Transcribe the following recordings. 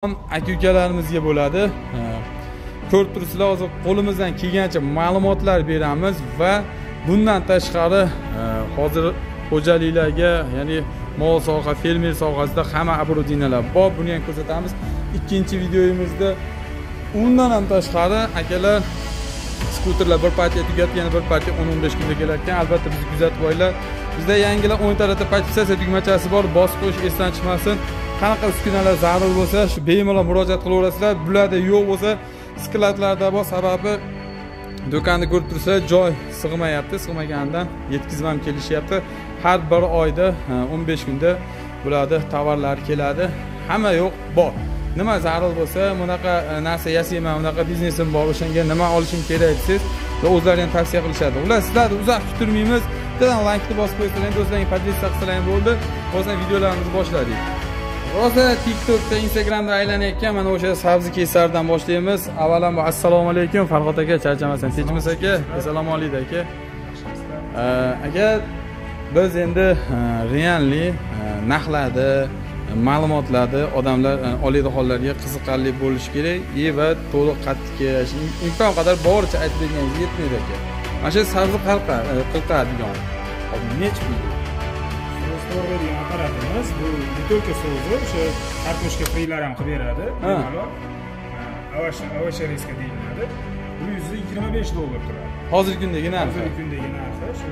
Aka ukalarimizga bo'ladi. Ko'rib turibsizlar, hozir qo'limizdan kelgancha ma'lumotlar beramiz va bundan tashqari hozir xo'jaliklarga, ya'ni mol soha, fermer sohasida hamma оборудованиялар bor, buni ham ko'rsatamiz ikkinchi videomizda. Undan ham tashqari akalar, skuterlar bir partiya tugatdi, yana bir partiya 10-15 kunda kelar ekan. Albatta bizni kuzatib boringlar. Bizda yangilar o'ng tarafda подписаться tugmachasi bor, bosib qo'yish esdan chiqmasin. Qanaqa uskunalar zarur bo'lsa, shu bemalol murojaat qilaverasizlar. Bularda yo'q bo'lsa, склад larda bor. Sababi do'konni ko'rib tursa, joy sig'mayapti, sig'maganidan yetkazib ham kelishyapti. Har bir oyda 15 kunda bularda tovarlar keladi. Hamma yo'q bor. Nima zarur bo'lsa, bunaqa narsa yasayman, bunaqa biznesim bor, o'shanga nima olishim kerak desangiz, o'zlari ham tavsiya qilishadi. Ular sizlarni uzoq kuttirmaymiz. Bittadan laykni bosib qo'ysanglar, do'stlarga поделиться qilsanglar bo'ldi. Hozir videolarimizni boshladik. Rosa TikTokda, Instagramda aylanayotgan mana o'sha sabzi kesardan boshlaymiz. Avvalambor assalomu alaykum Farhod aka, charchamasan. Tinchmisiz aka? Assalomu alaykum aka. Aka, biz endi realli narxlarni, ma'lumotlarni odamlar oladiganlarga qiziqarli bo'lishi kerak va to'liq qattiq imkon qadar boricha aytib berganingiz yetmaydi aka. Mana shu sabzi qilqadigan. Hop, necha pul? To'g'raydigan apparatimiz bu не только so'zi, o'sha kartoshka frilar ham qilib beradi. Bemalol. Овощерезка deyiladi. $125 turadi. Hozirgi kundagi narxi. Hozirgi kundagi narxi shu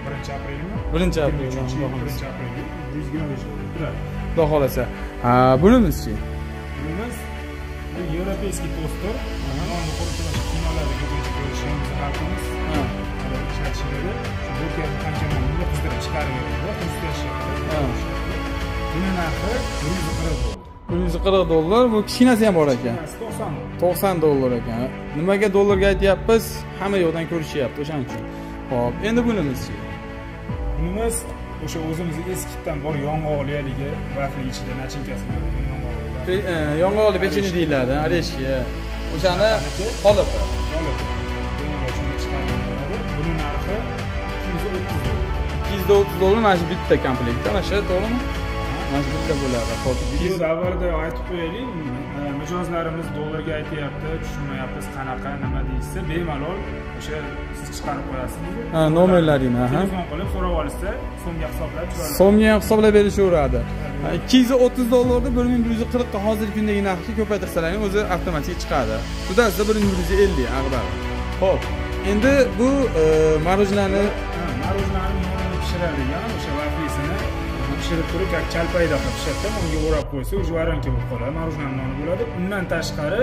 1-aprelmi? 1-aprel. 1-aprel $125 turadi. Xudo xolasa. Bunimizchi? Bunimiz bu европейский toster. Nonni quritib kinolarda ko'pincha ko'rishimiz xalqimiz. Ishlatishadi. Shu burgerni qancha nonni qizdirib chiqarib beradi, хрустящий qilib. Buni narxi $140. $140. Bu kichkinasi ham bor ekan. $90. $90 ekan. Nimaga dollarga aytyapmiz? Hamma yoqdan ko'rishyapti, o'shaning uchun. Xo'p, endi bunimizchi? Bunimiz o'sha o'zimizni eskitdan bor yong'oqli haligi vafli ichida nachinkasi bo'lgan yong'oqli. Yong'oqli pechenye deyiladi, орешки. O'shani qolipi. Qolipi. Buni narxi $230. $230 mana shu bitta komplektda, mana shu to'g'rimi? Mana shu bitta bo'ladi. Xo'p, videoda avvalda aytib qo'yaylik, mijozlarimiz dollarga aytyapti, tushunmayapmiz, qanaqa, nima deyishsa, bemalol o'sha siz chiqarib qo'yasiz. Ha, nomerlarini, ha. Telefon qilib so'rab olsa, so'mga hisoblab chiqaradi. So'mga ham hisoblab berishaveradi. $230 ni 1140 ga hozirgi kundagi narxga ko'paytirsalaring o'zi avtomatik chiqadi. Sudasida 1150 ag'bar. Xo'p, endi bu marojnani nonini pishiradigan o'sha vaflisini pishirib turib, как chalpayda qilib pishirib, unga o'rab qo'ysa, o'sha varonka bo'lib qoladi, marojnani noni bo'ladi. Undan tashqari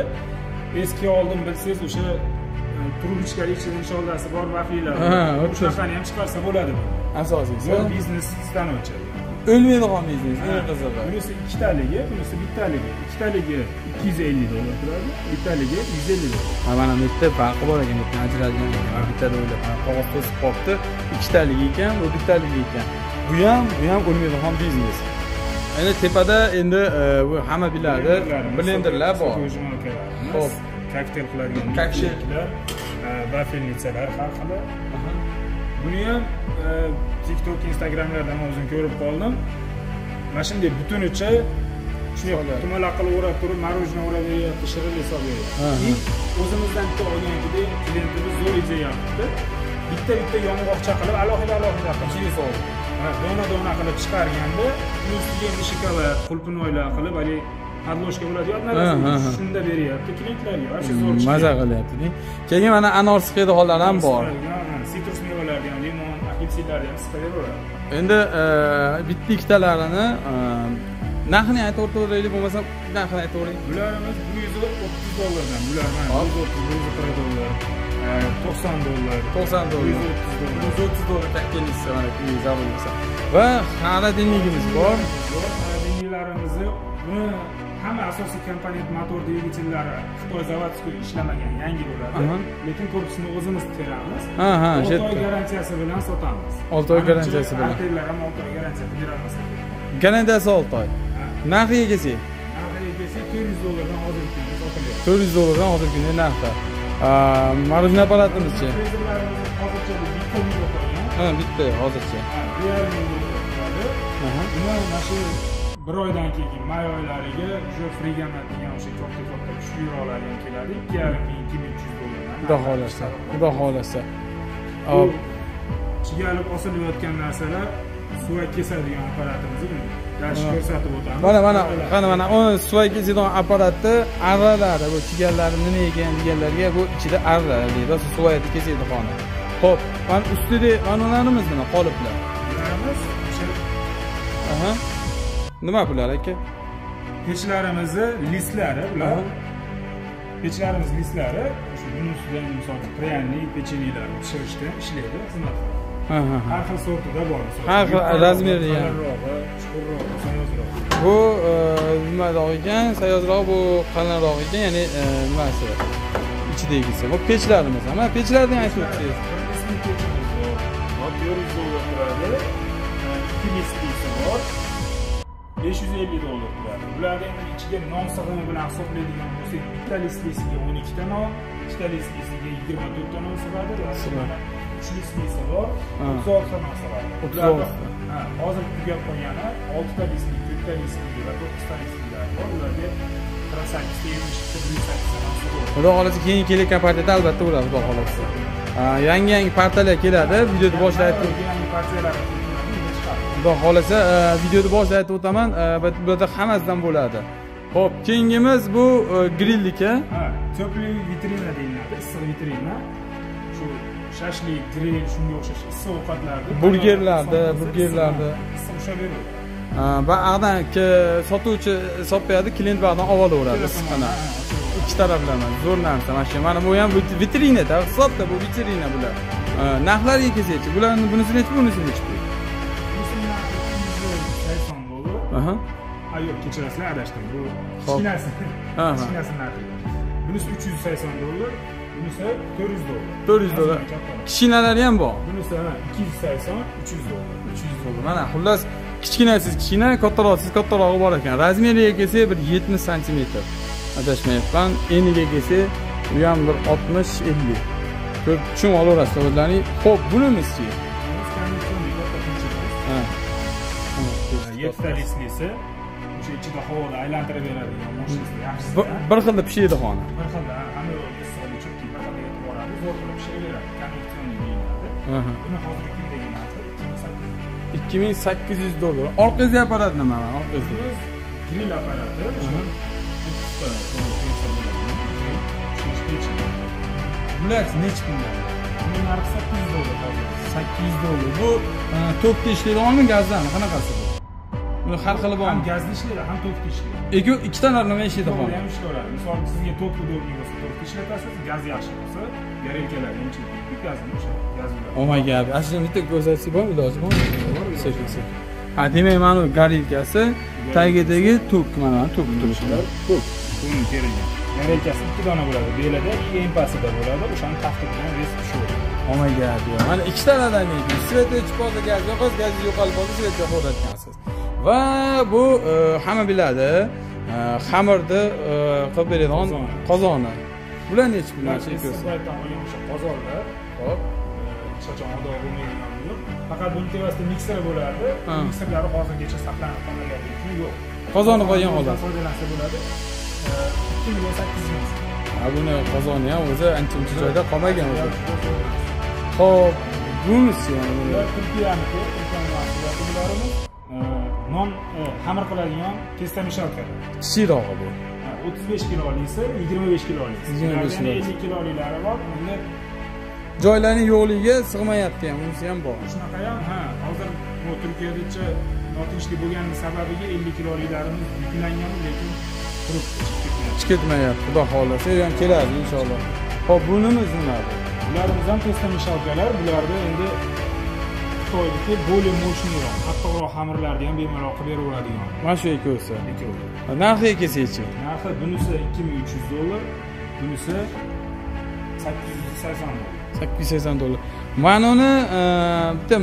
eski oldin bilsangiz o'sha trubichkali ichida nisholdasi bor vaflilar. O'shanaqani ham chiqarsa bo'ladi. Asosiysi biznes stanochi. O'lmaydigan biznes, eng qizig'i. Bunisi ikkitaligi, bunisi bittaligi. Ikkitaligi $250 turadi, bittaligi $150. Ha, mana bu yerda farqi bor ekan, bitta ajralgan ekan, bittada o'ylab, qog'oz to'sib qolibdi. Ikkitaligi ekan, bu bittaligi ekan. Bu ham o'lmaydigan biznes. Endi tepada endi bu hamma biladi, blenderlar bor. Xo'p, kokteyl qiladigan kokteyllar, vafelnitsalar har xil. Buni ham TikTok, Instagramlardan o'zim ko'rib qoldim. Mana shunday butunicha shunday tumalaq qilib o'rab turib, marojna o'rab beryapti, shirinlik solib beryapti. O'zimizdan bitta olgangidek klientimiz zo'r ideya qildi. Bitta-bitta yong'oqcha qilib, alohida-alohida qilib ichiga soldi. Dona-dona qilib chiqarganda, ustiga endi shokolad, qulpinoylar qilib, haligi podложка bo'ladi-yu, shunda beryapti klientlarga. Вообще zo'r chiqdi. Maza qilyapti. Keyin mana anor siqadiganlar ham bor. Sitrus mevalarni ham, limon, apelsinlarni ham siqib beraveradi. Endi bitta ikkitalarini narxini aytib o'tiraylik, bo'lmasa narxini aytib o'ring. Bularimiz $130 dan, bular mana $130, $140, $90, $90, $130 kokteylisi mana kimga zarur bo'lsa. Va xolodilnikimiz bor. Xolodilniklarimizni buni hamma asosiy komponent motor dvigatellari Xitoy заводской ishlamagan, yangi bo'ladi. Lekin korpusini o'zimiz teramiz. Ha, 6 oy garantiyasi bilan sotamiz. 6 oy garantiyasi bilan. Artellar ham 6 oy garantiya beramiz. Garantiyasi 6 oy. Narxiga kelsak? Narxiga kelsak $400 dan hozirgi kunda sotilyapti. $400 dan hozirgi kunda narxi. Marojna apparatimizchi? Frezerlarimiz hozircha bu bitta uyda qolgan. Ha, bitta hozircha. Ha, 1,5 ming dollar turadi. Buni mana shu Bir oydan keyin may oylariga o'sha frigamat degan o'sha katta-katta kuchliroqlari ham keladi. 2,5 ming, 2300 dollardan. Xudo xolasa, xudo xolasa. Chigalib osilayotgan narsalar suvak kesadigan apparatimiz buni. Dash ko'rsatib o'tamiz. Mana mana qani mana uni suvak kesadigan apparatni arralari, bu chigallari nima ekan deganlarga bu ichida arralar deydi. Suvakni kesadi xona. Xo'p, mana ustida mana ularimiz nima qoliplar? Bularimiz o'sha. Aha. Nima bular aka? Pechlarimizni listlari bular. Pechlarimiz listlari o'sha buning ustidan misol pryanlik, pechenyelarni pishirishda ishlaydi, xizmat qiladi. Har xil sortida bor. Har xil razmerda ham. Qalinrog'i, chuqurrog'i, sayozrog'i. Bu nimaroq ekan? Sayozroq, bu qalinroq ekan, ya'ni nimasi? Ichidagisi. Bu pechlarimiz. Mana pechlarni aytib o'tsangiz. Birinchisi pechimiz bor. 400 dollar turadi. 2 listlisi bor. 550 dollar turadi. Bularni endi ichiga non sig'imi bilan hisoblaydigan bo'lsak, bitta listlisiga 12 ta non, ikkita listlisiga 24 ta non sig'adi. 3 listlisi bor, 36 ta non sig'adi. 36. Ha, hozir tugab qolgani 6 ta listli, 4 ta listli va 9 ta listlilar bor. Ularga 48 ta, 72 ta, 108 ta non sig'adi. Xudo xolasa keyin kelayotgan partiyada albatta bo'ladi, xudo xolasa. Yangi-yangi partiyalar keladi. Videoni boshida aytib, yangi partiyalar Xudo xolasa videoni boshida aytib o'taman, bularda hammasidan bo'ladi. Xo'p, keyingimiz bu grillniki. Ha, topli vitrina deyiladi, issiq vitrina. Shu shashlik, grill shunga o'xshash issiq ovqatlarni, burgerlarda, issiq ushlab beradi. Va ag'dan sotuvchi sotib beradi, klient bag'dan olaveradi issiqini. Ikki taraflama zo'r narsa mana shu. Mana bu ham vitrinada, hisobda bu vitrina bular. Narxlariga kelsak-chi, bularni bunisi nechi, bunisi nechi pul? 280 dollar. Aha. Ha, yo'q, kechirasizlar, adashdim. Bu kichkinasi. Kichkinasi narxi. Bunisi 380 dollar, bunisi 400 dollar. 400 dollar. Kichkinalari ham bor. Bunisi 280, 300 dollar. 300 dollar. Mana xullas kichkinasiz kichkina, kattaroqsiz kattarog'i bor ekan. Razmeriga kelsak bir 70 santimetr. Adashmayapman. Eniga kelsak u ham bir 60-50. Ko'p tushunib olaverasizlar o'zlaring. Xo'p, bunimiz-chi? Ha. 7 ta listlisi o'sha ichida havoni aylantirib beradigan mashinasi yaxshisi. Bir xilda pishiradi xona. Bir xilda hamma issiqlik chunki bir xilda yetib boradi, zo'r qilib pishirib beradi. Konveksionniy deyiladi. Buni hozirgi kundagi narxi 2800 dollar. Orqangizda apparat nima? Orqangizda. Grill apparati, o'sha Bular nechi puldan? Buni narxi 800 dollar hozir. 800 dollar. Bu tokda ishlaydiganmi, gazdami? Qanaqasi bu? Buni har xili bormi? Ham gazda ishlaydi, ham tokda ishlaydi. Ikkita nima ishlaydi hozir? Ham ishlayveradi. Misol sizga tok udobniy bo'lsa, tokda ishlatasiz, gaz yaxshi bo'lsa, gorelkalarni ham ishlatib, gazini o'sha gaz bilan. Oh my god. Ashuni bitta ko'rsatsak bormi, iloji bormi? Sekin sekin. Ha, demak, mana bu gorelkasi, tagidagi tok, mana tok turishlar. Tok. Buni terilgan. Gorelkasi ikki dona bo'ladi. Belada, eng pastida bo'ladi. O'shani tafti bilan res tushaveradi. Oh my god. Mana ikkitaladan ekan. Svet o'chib qolsa gaz yoqasiz, gaz yo'qolib qolsa svet yoqaveradigansiz. Va bu hamma biladi, xamirni qilib beradigan qozoni. Bular nechi pul? Mana shu paytdan olgan o'sha qozonlar. Xo'p, hech qachon odob bo'lmaydigan buyum. Faqat buni tepasida mikser bo'lardi. Mikserlari hozirgacha saqlanib qolmaganligi uchun yo'q. Qozoni qolgan xolos. Foydalansa bo'ladi. 2 800 000. Ha, buni qozoni ham o'zi ancha-muncha joyda qolmagan o'zi. Xo'p, bunisi ham bular Turkiyaniki, Turkiya mahsuloti bularimiz. Non xamir qiladigan testa-mishalkalar. Kichikrog'i bu. 35 kilolisi, 25 kilolisi. 25 kilo. 50 kilolilari bor. Endi joylarning yo'qligiga sig'mayapti ham, unisi ham bor. Shunaqa ham, ha, hozir bu Turkiyadacha notinchlik bo'lgani sababiga 50 kilolilarimiz yuklangan, lekin turib chiqib ketmayapti. Xudo xolasa, u ham keladi inshaalloh. Xo'p, bunimiz nima bu? Bularimiz ham testa-mishalkalar, bularda endi Xitoyniki более мощныйroq, qattiqroq xamirlarni ham bemalol qilib beraveradigan. Mana shu ikkovsi. Ikkovi. Narxiga kelsak-chi? Narxi bunisi 2300 dollar, bunisi 880 dollar. 880 dollar. Mana uni bitta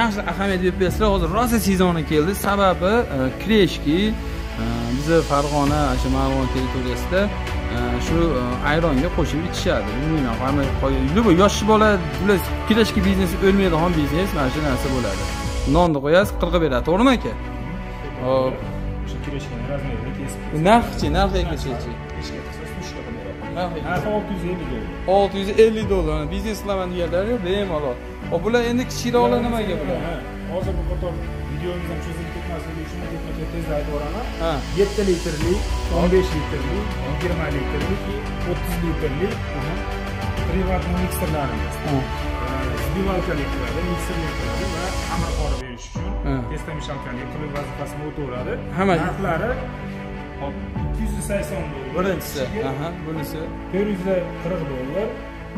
yaxshi ahamiyat berib bersizlar, hozir rosa sezoni keldi. Sababi kreshki bizni Farg'ona, o'sha Marg'ilon territoriyasida shu ayronga qo'shib ichishadi. Bilmayman, hamma bu yosh bola bular kreshki biznesi o'lmaydigan biznes, mana shu narsa bo'ladi. Nonni qo'yasiz, qirqib beradi, to'g'rimi aka? Hop. O'sha kirishgan razmerida kesib. Narxchi, narxi kechichi. Ishga qilsa shushka qilib beradi. Narxi Narxi 650 dollar. 650 dollar. Biznes qilaman deganlar yo'q, bemalol. Hop, bular endi kichikroqlar nimaga bular? Ha, hozir bu qator videomiz ham cho'zilib ketmasligi uchun ketma-ket tez aytib yuboraman. Ha. 7 litrli, 15 litrli, 20 litrli, 30 litrli приватный mikserlarimiz. Сбивалка li qiladi, mikserlik qiladi va xamir qorib berish uchun тестомешалка li qilib vazifasini o'taveradi. Narxlari hop 280 dollar. Birinchisi, aha, bunisi 440 dollar,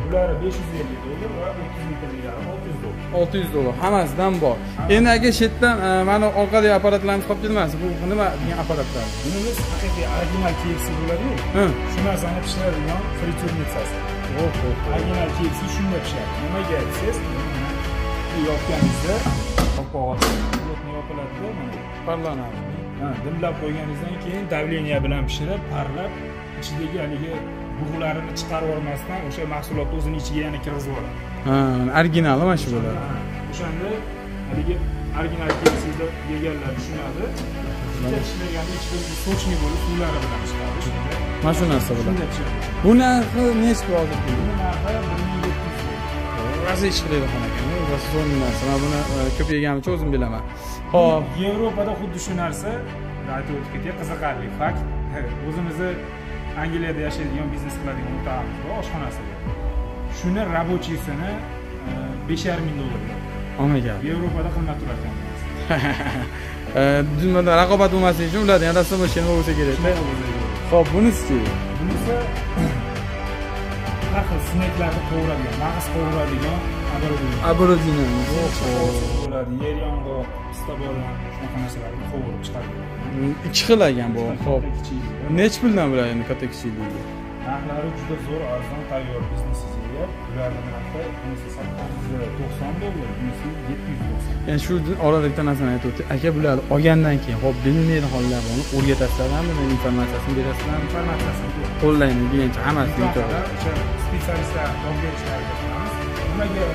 bulari 550 dollar va 30 litrliklari 600 dollar. 600 dollar hammasidan bor. Endi aka shu yerdan mana orqadagi apparatlarimiz qolib ketmasin. Bu nima degan apparatlar? Bunimiz haqiqiy original KFC bo'ladi-yu. Shu narsani pishiradigan фритюрница si. Original KFC shunda pishadi. Nimaga desangiz, bu yopganingizda qopqog'i plotni yopiladi-da, mana parlanadi. Ha, dimlab qo'yganingizdan keyin давление bilan pishirib, parlab, ichidagi haligi bug'larini chiqarib yubormasdan o'sha mahsulotni o'zini ichiga yana kirgizib yuboradi. Ha, originali mana shu bo'ladi. O'shanda haligi original KFC'da yeganlar tushunadi. Bitta tishlaganda ichida sochni bo'lib suvlari bilan chiqadi. Shunda mana shu narsa bo'ladi. Bu narxi necha hozir? Bu narxi 1700 dollar. Rosa ish qiladi ekan, rosa zo'r narsa. Men buni ko'p yeganimcha o'zim bilaman. Xo'p, Yevropada xuddi shu narsa, aytib o'tib ketay, qiziqarli fakt. O'zimizni Angliyada yashaydigan biznes qiladigan o'rtog'imiz bor, oshxonasida. Shuni рабочий sini 5,5 ming dollarga. Omaga. Yevropada qimmat turar ekan. Dunyoda raqobat bo'lmasligi uchun ularni ham rasm mashina bo'lsa kerak. Xo'p, bunisi-chi? Bunisi har xil sneklarni qovuradigan, mag'iz qovuradigan оборудование. Оборудование. Bo'ladi, yer yong'oq, pista bodom, shunaqa narsalarni qovurib chiqaradi. Ikki xil ekan bu. Xo'p. Necha puldan bular endi katta kichikligi? Narxlari juda zo'r, arzon, tayyor biznesingizga. Ularning narxi bunisi 890 dollar, bunisi 790. Ya'ni shu orada bitta narsani aytib o'tdi. Aka bularni olgandan keyin, xo'p, bilinmaydi hollar buni o'rgatasizlarmi, nima informatsiyasini berasizlarmi? Informatsiyasini qo'llaymi degancha hammasini to'g'ri. O'sha spetsialistlar topib berishlariga qilamiz. Nimaga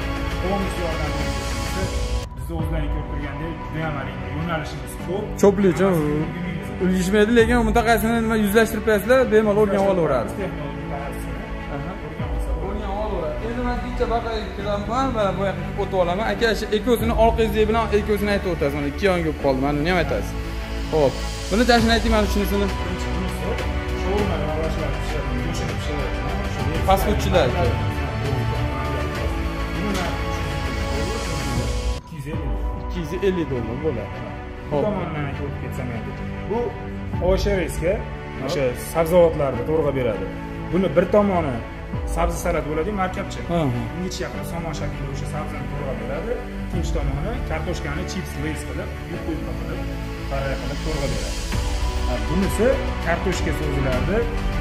полностью yordam berishimiz? Bizni o'zlaring ko'rib turgandek, juda ham yo'nalishimiz ko'p. Ko'plicha ulgishmaydi, lekin mutaxassisini nima yuzlashtirib qo'yasizlar, bemalol o'rganib olaveradi. O'rganib olaveradi. Endi men bitta baqaga kiraman, mana bu yoqqa o'tib olaman. Aka, shu ekosini orqangizda bilan ekosini aytib o'tasiz. Mana ikki yonga bo'lib qoldi. Mana buni ham aytasiz. Xo'p, buni tashini ayting, mana shunisini. Bunisi shaurma lavash pishiradi, go'shtini pishiradi. Fast foodchilar. Buni 250 dollar bo'ladi. Bu tomondan o'tib ketsam endi. Bu ovoshareska o'sha sabzavotlarni to'g'ri beradi. Buni bir tomoni sabzi salat bo'ladi, markabcha. Unga ichi somon shaklida o'sha sabzini to'g'ri beradi. Ikkinchi tomoni kartoshkani chips lays qilib, yupqa-yupqa qilib, parra qilib to'g'ri beradi. Bunisi kartoshka so'zlarni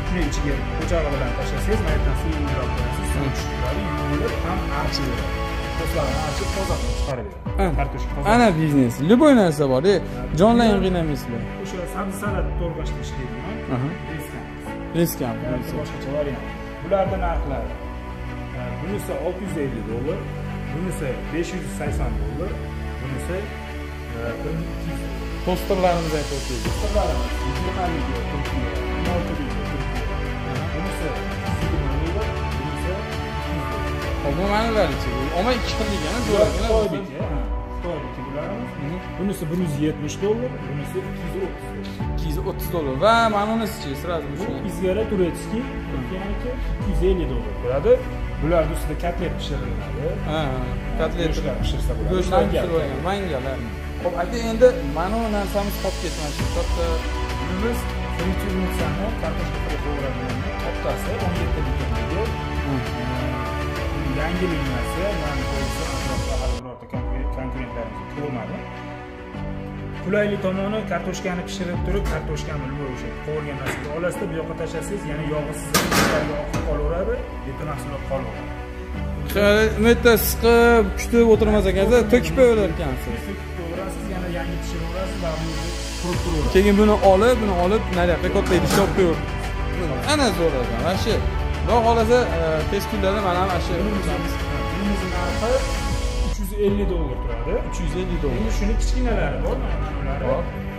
shuni ichiga po'chog'i bilan tashlasangiz, maydan suv uyurab qo'yasiz, suv tushib turadi, yuvilib ham archib beradi. To'slarni archib toza qilib chiqarib beradi. Kartoshka toza. Ana biznes, любой narsa bor, jonla ham qiynamaysiz. O'sha sabzi salat to'g'rashda ishlaydigan. Reskam. Boshqacha variant. Bularning narxlari. Bunisi 650 dollar, bunisi 580 dollar, bunisi 1200 dollar. Tosterlarimizni aytib o'tdik. Tosterlarimiz 20 ligi Turkiya, 16 ligi Turkiya. Bunisi 120 dollar, bunisi 200 dollar. Hop, bu ma'nolarichi. Ammo ikki xil ekan, zo'rgina. Xitoyniki, Xitoyniki bularimiz. Bunisi 170 dollar, bunisi 230 dollar. 230 dollar va mana bunisichi, sразу bu izgara турецкий, Turkiyaniki 250 dollar turadi. Bular ustida kotlet pishiriladi. Ha, kotlet pishirsa bo'ladi. Go'shtlar pishirilgan, mangal. Xo'p, aka endi mana bu narsamiz qolib ketdi shu katta bunimiz фритюрница ni kartoshka fri qovuradigan toptasi 17 litrligi. Yangilik narsa, men to'g'risi atrofda hali birorta konkurentlarimizni ko'rmadim. Qulaylik tomoni kartoshkani pishirib turib, kartoshkani nima o'sha qovurgan narsaga olasizda, bu yoqqa tashlasangiz, yana yog'i sizga oqib qolaveradi, bitta mahsulot qolaveradi. Bitta siqib, kutib o'tirmas ekansiz, to'kib qo'yaverar ekansiz. To'kib qo'yaverasiz, yana yangi pishiraverasiz va bu qurib turaveradi. Keyin buni olib, nariyoqqa katta idishga olib qo'yib. Ana zo'r ekan, mana shu. Xudo xolasa, tez kunlarda mana ham shu bunimiz narxi 350 dollar turadi. 350 dollar. Endi shuni kichkinalari bor, mana bunalari.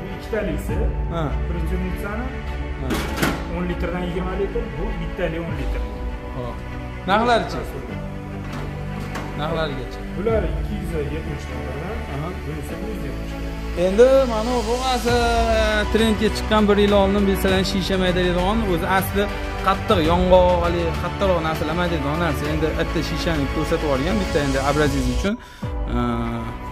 Bu 2 Ikkitalisi. Ha. Prityurnitsani 10 litrdan 20 litr, bu bittali 10 litr. Hop. Narxlarichi? Narxlarigacha. Bular 270 dollardan, bunisi 170 dollar. Endi mana bu asli trendga chiqqan bir yil oldin bilsalar shisha maydalaydigan, o'zi asli qattiq yong'oq, qattiqroq narsalar maydalaydigan narsa. Endi bitta shishani ko'rsatib yuborgan, bitta endi obrazingiz uchun.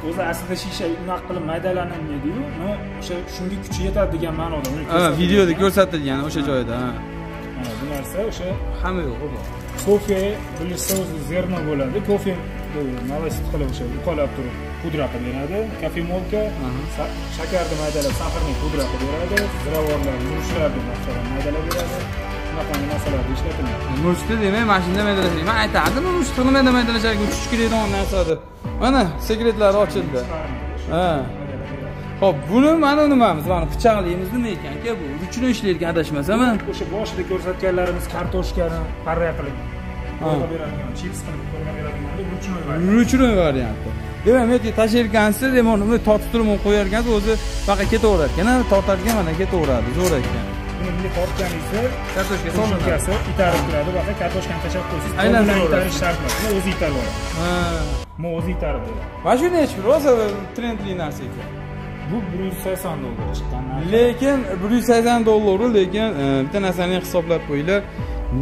O'zi aslida shisha unaqa qilib maydalanmaydi-yu, no o'sha shunga kuchi yetadi degan ma'noda uni ko'rsatilgan. Videoda ko'rsatilgan o'sha joyda, ha. Mana bu narsa o'sha hamma yo'q bu. Kofe bilishsa o'zi zerno bo'ladi. Kofe mavasit qilib o'sha uqalab turib pudra qilib beradi. Kofemolka shakarni maydalab saxarni pudra qilib beradi. Ziravorlar, murchlarni masalan maydalab beradi. Shunaqa narsalarda ishlatiladi. Murchni demak mashinada maydalashadi. Men aytardim, murchni nimada maydalashar ekan, uchish kerakdigan narsa deb. Mana sekretlari ochildi. Ha. Xo'p, buni mana nimamiz? Mana pichoqlimiz nima ekan aka bu? Ruchni ishlayotgan adashmasam. O'sha boshida ko'rsatganlarimiz kartoshkani parra qilib qo'yib beradigan, chips qilib qo'yib beradigan ruchnoy variant. Ruchnoy varianti. Demak, bu yerga tashlayotgansiz, demak, uni tortib turib qo'yar ekansiz, o'zi baqa ketaverar ekan, tortar ekan, mana ketaveradi, zo'r ekan. Buni bunday tortganingizda kartoshka solinadi, itarib turadi, baqa kartoshkani tashlab qo'ysiz, aylanib shart emas, bu o'zi itarib oladi. Ha. Bu o'zi itarib beradi. Mana shu nechi rosa trendli narsa ekan. Bu 180 dollar chiqqan narxi. Lekin 180 dollaru, lekin bitta narsani hisoblab qo'yinglar.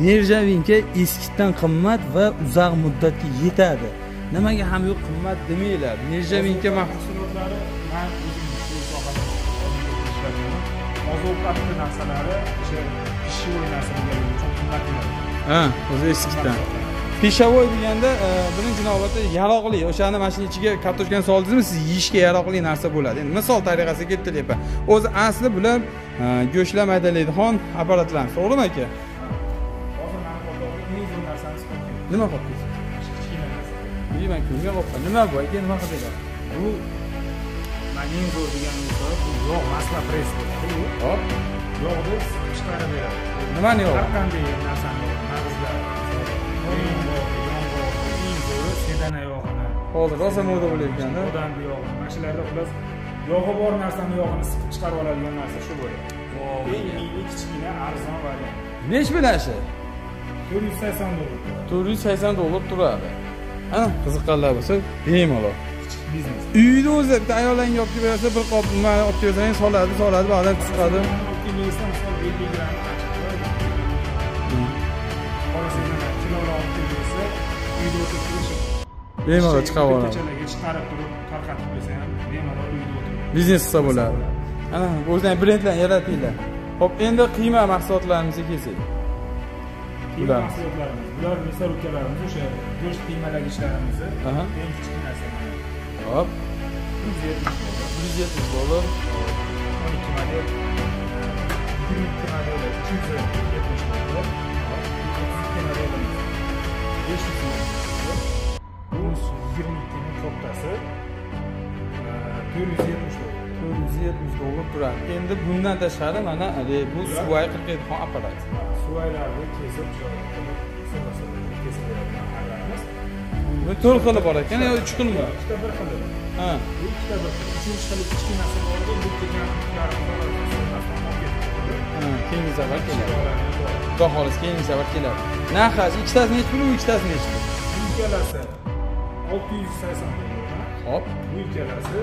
Nerjavinka eskidan qimmat va uzoq muddatga yetadi. Nimaga ham yo'q qimmat demanglar. Nerjavinka mahsulotlari men o'zim shu sohada ishlaganman. Oziq-ovqat narsalari o'sha pishvoy narsa deganligi uchun qimmat bo'ladi. Ha, o'zi eskidan. Pishavoy deganda birinchi navbatda yaroqli, o'shani mashina ichiga kartoshkani soldingizmi, siz yeyishga yaroqli narsa bo'ladi. Endi misol tariqasida keltiryapman. O'zi asli bular go'shtlar maydalaydigan apparatlar, to'g'rimi aka? Hozir meni qo'limda eng zo'r narsamiz qolgan. Nima qoldi? Kichkina narsa. Bilmayman, kimga qolgan? Nima bu aka, nima qiladi? Bu men eng zo'r deganim sabab bu yog' masla press bo'ladi. Hop. Yog'ni chiqarib beradi. Nimani yog'i? Har qanday narsani, mag'izlar, sedana yog'ini. Hozir rosa moda bo'layotganda. Odam yog'i, mana shularda xullas yog'i bor narsani yog'ini siqib chiqarib oladigan narsa shu bo'ladi. Eng mini kichkina arzon variant. Nech bilashi? 480 dollar. 480 dollar turadi. Ana qiziqqanlar bo'lsa, bemalol. Kichik biznes. Uyda o'zi bitta ayollarga olib kelib bersa, bir qop nima olib kelsangiz soladi, soladi, ba'zan chiqadi. Olib kelsa, misol 50 gramm qancha turadi? Qora sedana kilolab olib kelsa, uyda o'tirib turishi. Bemalol chiqarib oladi. Ko'chalarga chiqarib turib tarqatib qo'ysa ham bemalol uyda o'tirib biznes qilsa bo'ladi. Ana o'zinglar brendlarni yaratinglar. Xo'p, endi qiyma mahsulotlarimizga kelsak. Qiyma mahsulotlarimiz, bular мясорубкаlarimiz, o'sha go'sht qiymalagichlarimizni eng kichkinasi. Xo'p, 170 dollar. 170 dollar. 12 model, 22 modeli 370 dollar. 32 modelimiz 500 dollar. Bu 22 ning kattasi 470 dollar. 470 dollar turadi. Endi bundan tashqari mana bu suvay 47 xon apparat. Suvaylarni kesib, chiroyli qilib, kesib beradigan apparatimiz. Bu 4 xili bor ekan, yo 3 xilmi? Ikkita bir xili. Ha. Bu ikkita bir xil. Uchinchi xili kichkinasi bor edi, bu kelganlarni. Ha, keyingi safar keladi. Xudo xohlasa keyingi safar keladi. Narxi ikkitasi nechi pul, u ikkitasi nechi pul? Bu ikkalasi 680 dollar. Xo'p, bu ikkalasi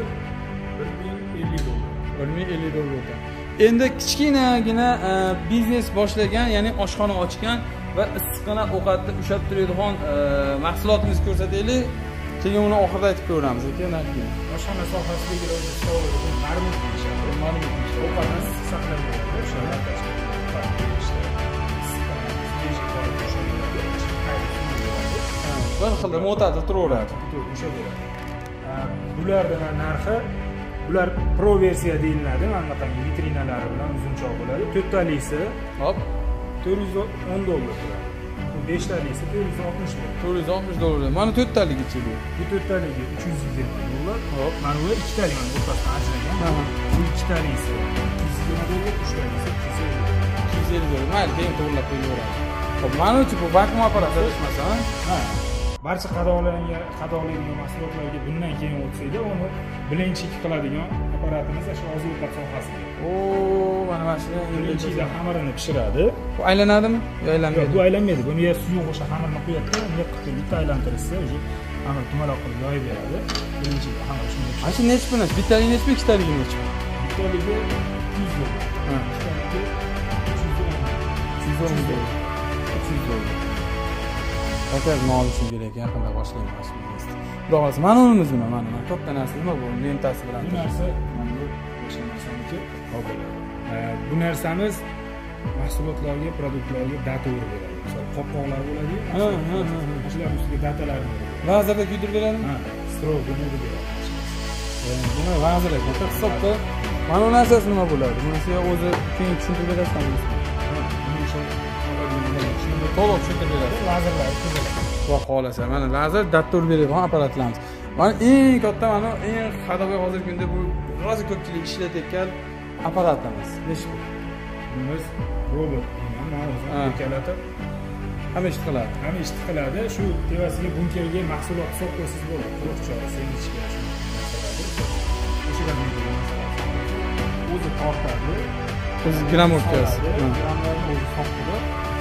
1050 dollar. 1050 dollar. Endi kichkinagina biznes boshlagan, ya'ni oshxona ochgan va issiqqina ovqatni ushlab turadigan mahsulotimizni ko'rsataylik. Keyin uni oxirida aytib ko'ramiz, aka, narxini. Oshxona sohasidagi o'zi stolida marmut deyishadi. Marmut deyishadi. Ovqatni saqlab beradi. O'sha bir xil mo'tadil turaveradi. O'sha beradi. Bularning narxi, bular pro versiya deyiladi, mana bunaqangi vitrinalari bilan uzunchoq bo'ladi. 4 talisi, hop, 410 dollar turadi. Bu 5 talisi 460 dollar. 460 dollar. Mana 4 taligichi bu. Bu 4 taligi 320 dollar. Hop, mana bu 2 tali mana o'rtasidan ajragan. Bu 2 talisi 220 dollar, 3 talisi 250 dollar. 250 dollar. Mayli, keyin to'g'rilab qo'yaveradi. Hop, mana bu vakuum apparat adashmasam, ha? Barcha qadoqlangan mahsulotlarga bundan keyin o'tsakda, uni blenchik qiladigan apparatimiz o'sha oziq-ovqat sohasida. O, mana shuni birinchida xamirini pishiradi. Bu aylanadimi? Yo aylanmaydi. Bu aylanmaydi. Buni ya suyuq o'sha xamirni quyadi, unga qilib bitta aylantirsa, o'sha xamir dumaloq qilib yoyib beradi. Birinchida xamir shunday. Mana shu nechi pul? Bittaligi nechi pul, ikkitaligi nechi pul? Bittaligi 200 dollar. Ha, ikkitaligi 310 dollar. 300 dollar. Zakaz mol uchun kerak, yaqinda boshlaymiz shu biznesni. Xudo xohlasa, mana unimiz nima? Mana katta narsa nima bu? Lentasi bilan. Bu narsa mana bu o'sha narsaniki. Hop. Bu narsamiz mahsulotlarga, produktlarga data urib beradi. Misol, qopqoqlar bo'ladi-yu. Ha, ha, ha. Shular ustiga datalarni urib beradi. Lazerda kuydirib beradimi? Ha, stroke urib beradi. Buni lazer ekan, hisobda. Mana bu narsasi nima bo'ladi? Bunisi o'zi keyin tushuntirib berasizmi? Ha, buni o'sha to'liq tushuntirib berasiz. Lazerlar tuziladi. Xudo xohlasa, mana lazer data urib beradigan apparatlarimiz. Mana eng katta, mana eng ходовой hozirgi kunda bu rosa ko'pchilik ishlatayotgan apparatimiz. Nechi pul? Bunimiz robot deyman, men o'zim erkalatib hamma ishni qiladi. Hamma ishni qiladi. Shu tevasiga bunkerga mahsulot solib qo'ysangiz bo'ladi. Quruq choy, sendvichga shu narsalarni. O'shalarni o'zi tortadi. O'zi gram o'tkazadi. Gramlarni o'zi solib,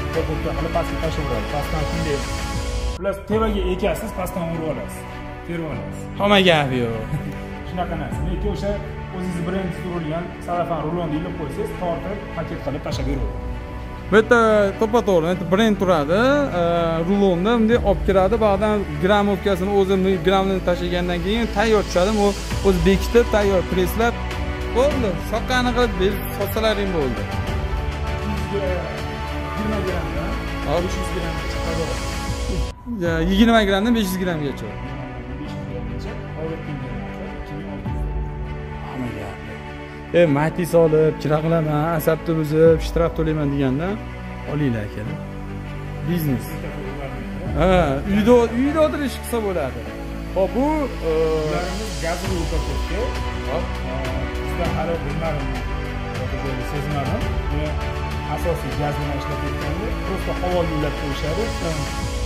упаковка qilib pastga tashlaveradi. Pastdan shunday. Xullas, tevaga ekasiz, pastdan urib olasiz. Terib olasiz. Hamma gap yo'q. Shunaqa narsa. Lekin o'sha o'zingiz brendingiz urilgan salafan rulonni ilib qo'ysangiz, tortib paket qilib tashlab beradi. Bu yerda to'ppa-to'g'ri, endi brend turadi, rulonda bunday olib kiradi, ba'dan gramovkasini o'zi gramini tashlagandan keyin tayyor tushadi, u o'zi bekitib, tayyor presslab bo'ldi. Soqqani qilib berib sotsalaring bo'ldi. 20 gramdan 500 gramgacha qadar. 20 gramdan 500 gramgacha. 500 gramgacha hozirgi narxi 2600 Hamma gap. Mati solib, kira qilaman, asabni buzib, shtraf to'layman degandan olinglar akalar. Biznes. Ha, uyda o'tirib ish qilsa bo'ladi. Xo'p, bu ularimiz gazli упаковка. Hop, bizda hali bilmadim, joyda sezmadim. Buni asosiy gaz bilan ishlatayotganda просто havoga ulab qo'yishadi.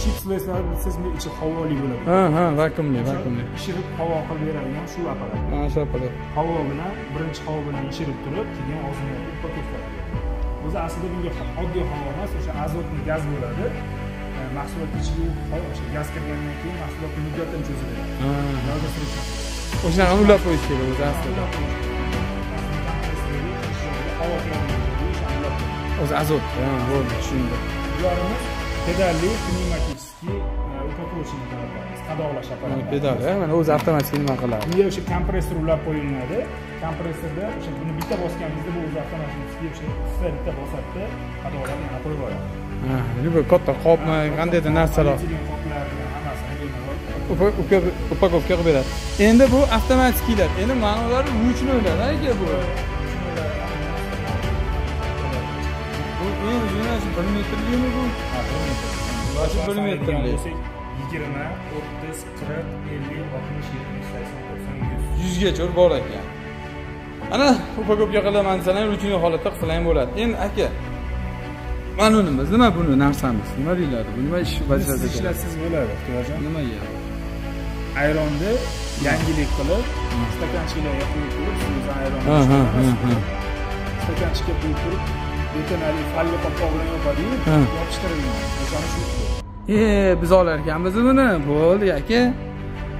Chipslar bilsangiz, ichi havoli bo'ladi. Ha, ha, vakuumli, vakuumli. Ishirib havo qilib beradigan shu apparat. Ha, shu apparat. Havo bilan, birinchi havo bilan ishirib turib, keyin og'zini yopib упаковка qiladi. O'zi aslida bunga oddiy havo emas, o'sha azotli gaz bo'ladi. Mahsulot ichiga o'sha gaz kirgandan keyin mahsulot muddatini cho'zib beradi. Ha, o'shanaqa ulab qo'yish kerak o'zi aslida. Havo kiradigan joyga o'shani ulab qo'yish. O'zi azot, ha, bo'ldi, tushundim. Bularimiz pedalli pnevmatический упаковочный apparatlarimiz, qadoqlash apparatlari. Pedal, mana o'zi avtomatik nima qiladi. Bunga o'sha kompressor ulab qo'yiladi. Kompressorda o'sha buni bitta bosganingizda bu o'zi avtomatik o'sha bitta bosadi, qadoqlab yana qo'yib yuboradi. Ha, bu katta qopmi, qandaydir narsalar. Qoplarni hammasini bemalol упаковка qilib beradi. Endi bu avtomatiklar. Endi mana ular ruchnoylar, aka bu. Bu eng uzuni 1 metrlimi bu? Ha, 1 metr. Mana 1 metrli. 20, 30, 40, 50, 60, 70, 80, 90, 100. 100 gacha bor ekan. Ana упаковка qilaman desalar, ruchnoy holatda qilsa ham bo'ladi. Endi aka, mana unimiz nima buni narsamiz? Nima deyiladi? Bu nima ish vazifasi? Ishlatsiz bo'ladi, Ixtiyorjon. Nima yer? Ayronni yangilik qilib, stakanchilarga quyib turib, siz ayronni stakanchiga quyib turib, betonali falli qopqoq bilan yopadi-yu, yopishtirilgan. O'shani shu. Biz olar ekanmiz buni. Bo'ldi aka.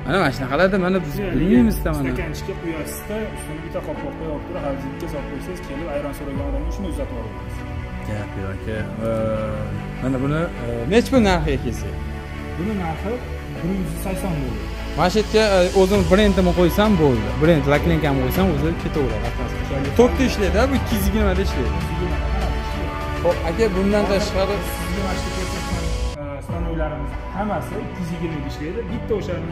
Mana mana shunaqalarda mana biz bilmaymiz-da mana. Stakanchiga quyasizda, ustini bitta qopqoqqa yopib turib, xolodilnikka solib qo'ysangiz, kelib ayron so'ragan odamga shuni uzatib yuborasiz. Gap yo'q aka. Mana buni necha pul narxiga kelsak? Buni narxi 180 dollar. Mana shu yerga o'zim brendimni qo'ysam bo'ldi. Brend laklenkamni qo'ysam o'zi ketaveradi. To'rtta ishlaydi, bu 220 da ishlaydi. Xo'p, aka, bundan tashqari sizga mana shu ko'rsatgan stanoklarimiz hammasi 220 ga ishlaydi. Bitta o'shani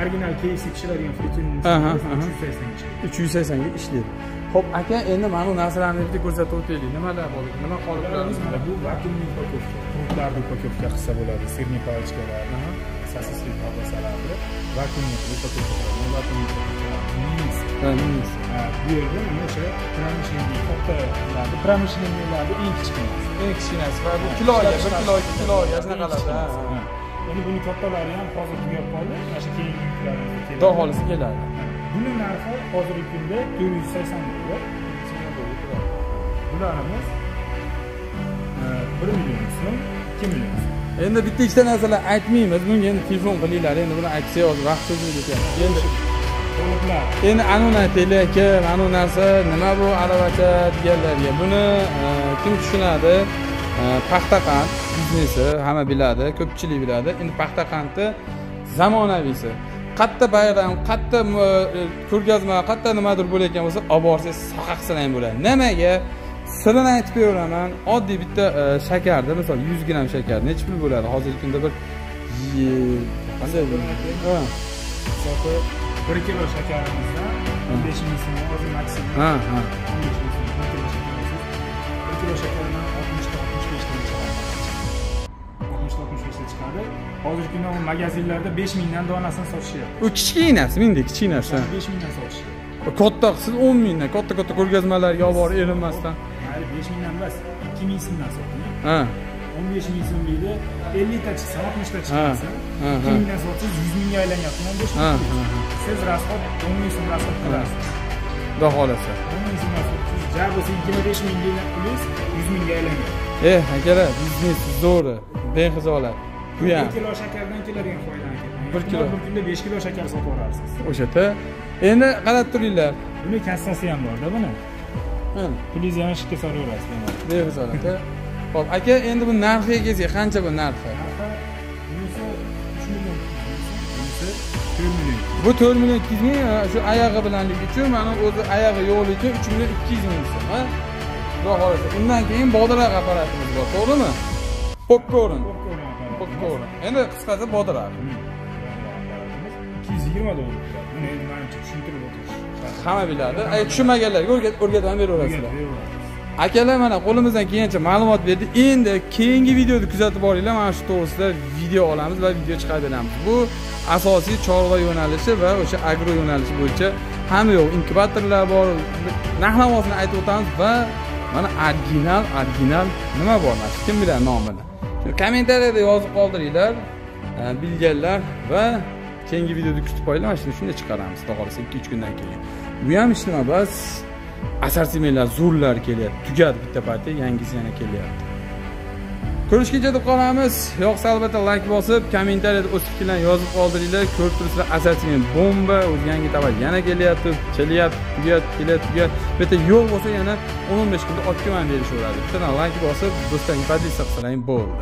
original KFC pishiradigan frityurimiz 380 ga ishlaydi. 380 ga ishlaydi. Xo'p, aka, endi mana bu narsalarni bitta ko'rsatib o'taylik. Nimalar bor? Nima qoliplarimiz? Mana bu vakuumli упаковка. Qurutlarni упаковка qilsa bo'ladi, sirni palichkalar, sosisli kolbasalarni vakuumli упаковка qiladi. Vakuumli упаковка minis. Ha, minis. Bu yerda mana o'sha промышленный kattalarni, промышленныйlarni eng kichkinasi. Eng kichkinasi va bu kiloga, 1 kilo, 2 kilo, shunaqalar. Endi buni kattalari ham hozir tugab qoldi. Mana shu keyingi yuklarimizda keladi. Xudo xolisi keladi. Buni narxi hozirgi kunda 480 dollar. Bularimiz 1 million so'm, 2 million so'm. Endi bitta ikkita narsalar aytmaymiz. Bunga endi telefon qilinglar. Endi buni aytsak hozir vaqt cho'zilib ketyapti. Endi tovuqlar. Endi anuni aytaylik aka, mana bu narsa nima bu aravacha deganlarga. Buni kim tushunadi? Paxta qand biznesi hamma biladi, ko'pchilik biladi. Endi paxta qandni zamonaviysi. Qatta bayram, qatta ko'rgazma, qatta nimadir bo'layotgan bo'lsa, olib borsangiz soqaqsin ham bo'ladi. Nimaga? Sirini aytib beraman. Oddiy bitta shakarda, misol 100 gram shakar necha pul bo'ladi? Hozirgi kunda bir qanday bo'ladi? Sotib 1 kilo shakarimizdan 15 ming so'm hozir maksimum. Ha, ha. 15 ming so'm 1 kilo shakarimiz. 1 kilo shakardan 60 ta 65 ta chiqadi. 60 ta 65 ta chiqadi. Hozirgi kunda u magazinlarda 5 mingdan donasini sotishyapti. U kichkinasi, mingdek kichkinasi. 5 mingdan sotishyapti. Katta qilsiz 10 mingdan, katta-katta ko'rgazmalarga olib borib erinmasdan. Mayli 5 mingdan emas, 2 ming so'mdan soting. Ha. 15 ming so'mlikda 50 ta chiqsa, 60 ta chiqsa, 2 mingdan sotsangiz 100 mingga aylanyapti, 15 ming. Siz rasxod 10 ming so'm rasxod qilasiz. Xudo xolasa. 10 ming so'm rasxod. Siz ja bo'lsa 25 mingga pulingiz 100 mingga aylanyapti. Akalar, biznes zo'ri, behizolat. Bu ham 1 kilo shakardan keladigan foydani aka. 1 kilo. Bir kunda 5 kilo shakar sotib yuborasiz. O'shada. Endi qarab turinglar. Buni kassasi ham bor-da buni. Pulingizni ham ishga solaverasiz bemalol. Behizolat. Xo'p, aka, endi bu narxiga kelsak, qancha bu narxi? Narxi bunisi 3 million, bunisi 4 million. Bu 4 million 200 ming, shu oyog'i bilanligi uchun, mana o'zi oyog'i yo'qligi uchun 3 million 200 ming so'm, ha? Xudo xolasa. Undan keyin bodroq apparatimiz bor, to'g'rimi? Popkorn. Popkorn. Endi qisqasi bodroq. Apparatimiz 220 dollar turadi. Buni endi menimcha tushuntirib o'tirish. Hamma biladi. Agar tushunmaganlarga o'rgatib ham beraverasizlar. Akalar, mana qo'limizdan kelgancha ma'lumot berdik. Endi keyingi videoda kuzatib boringlar. Mana shu to'g'risida video olamiz va video chiqarib beramiz. Bu asosiy chorva yo'nalishi va o'sha agro yo'nalishi bo'yicha hamma yo'q, inkubatorlar bor. Narx-navosini aytib o'tamiz va mana original nima bor, mana kim biladi nomini. Kommentariyada yozib qoldiringlar, bilganlar va keyingi videoda kutib qo'yinglar. Mana shuni shunday chiqaramiz, xudo xolasa 2-3 kundan keyin. Bu ham ishlama bas. Assortimentlar zo'rlar kelyapti. Tugadi bitta partiya, yangisi yana kelyapti. Ko'rishguncha deb qolamiz. Yoqsa albatta like bosib, kommentariyada o'z fikrlaringizni yozib qoldiringlar. Ko'rib turibsizlar, assortiment bomba, o'zi yangi tovar yana kelyapti, kelyapti, tugadi, kelyapti, tugadi. Bitta yo'q bo'lsa yana 10-15 kunda olib kelib berishaveradi. Bittadan like bosib, do'stlarga podpisa qilsalaring bo'ldi.